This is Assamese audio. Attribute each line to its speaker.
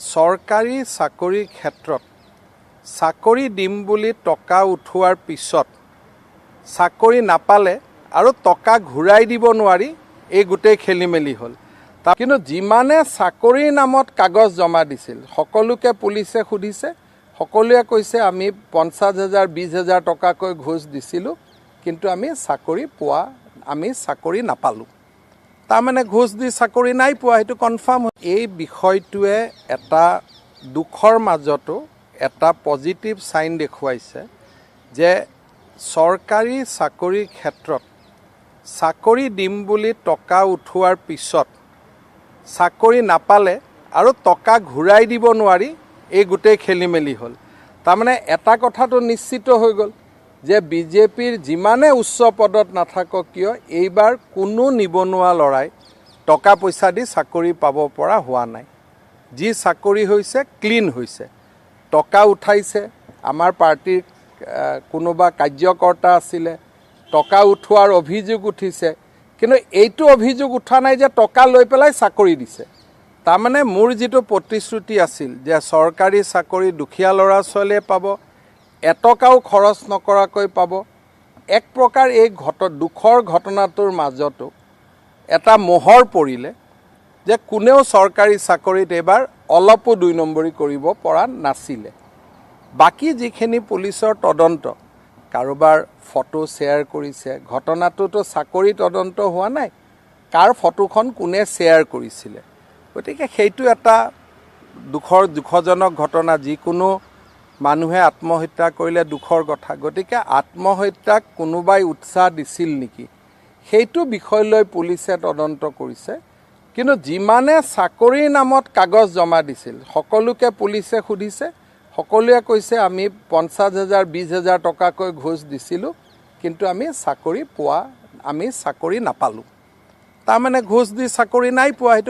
Speaker 1: চৰকাৰী চাকৰিৰ ক্ষেত্ৰত চাকৰি দিম বুলি টকা উঠোৱাৰ পিছত চাকৰি নাপালে আৰু টকা ঘূৰাই দিব নোৱাৰি, এই গোটেই খেলি মেলি হ'ল। কিন্তু যিমানে চাকৰিৰ নামত কাগজ জমা দিছিল, সকলোকে পুলিচে সুধিছে। সকলোৱে কৈছে, আমি 50,000, 20,000 টকাকৈ ঘোচ দিছিলোঁ, কিন্তু আমি চাকৰি নাপালোঁ। তাৰমানে ঘোচ দি চাকৰি নাই পোৱা, সেইটো কনফাৰ্ম। এই বিষয়টোৱে এটা দুখৰ মাজতো এটা পজিটিভ চাইন দেখুৱাইছে যে চৰকাৰী চাকৰিৰ ক্ষেত্ৰত চাকৰি দিম বুলি টকা উঠোৱাৰ পিছত চাকৰি নাপালে আৰু টকা ঘূৰাই দিব নোৱাৰি, এই গোটেই খেলি মেলি হ'ল। তাৰমানে এটা কথাটো নিশ্চিত হৈ গ'ল যে বিজেপিৰ যিমানে উচ্চ পদত নাথাকক কিয়, এইবাৰ কোনো নিবনুৱা ল'ৰাই টকা পইচা দি চাকৰি পাব পৰা হোৱা নাই। যি চাকৰি হৈছে, ক্লিন হৈছে। টকা উঠাইছে, আমাৰ পাৰ্টীৰ কোনোবা কাৰ্যকৰ্তা আছিলে, টকা উঠোৱাৰ অভিযোগ উঠিছে, কিন্তু এইটো অভিযোগ উঠা নাই যে টকা লৈ পেলাই চাকৰি দিছে। তাৰমানে মোৰ যিটো প্ৰতিশ্ৰুতি আছিল যে চৰকাৰী চাকৰি দুখীয়া ল'ৰা ছোৱালীয়ে পাব, এটকাও খৰচ নকৰাকৈ পাব, এক প্ৰকাৰ এই দুখৰ ঘটনাটোৰ মাজতো এটা মোহৰ পৰিলে যে কোনেও চৰকাৰী চাকৰিত এইবাৰ অলপো দুই নম্বৰী কৰিব পৰা নাছিলে। বাকী যিখিনি পুলিচৰ তদন্ত, কাৰোবাৰ ফটো শ্বেয়াৰ কৰিছে, ঘটনাটোতো চাকৰি তদন্ত হোৱা নাই, কাৰ ফটোখন কোনে শ্বেয়াৰ কৰিছিলে। গতিকে সেইটো এটা দুখজনক ঘটনা। যিকোনো মানুহে আত্মহত্যা কৰিলে দুখৰ কথা। গতিকে আত্মহত্যাক কোনোবাই উৎসাহ দিছিল নেকি, সেইটো বিষয় লৈ পুলিচে তদন্ত কৰিছে। কিন্তু যিমানে চাকৰিৰ নামত কাগজ জমা দিছিল, সকলোকে পুলিচে সুধিছে। সকলোৱে কৈছে, আমি 50,000, 20,000 টকাকৈ ঘোচ দিছিলোঁ, কিন্তু আমি চাকৰি নাপালোঁ। তাৰমানে ঘোচ দি চাকৰি নাই পোৱা, সেইটো।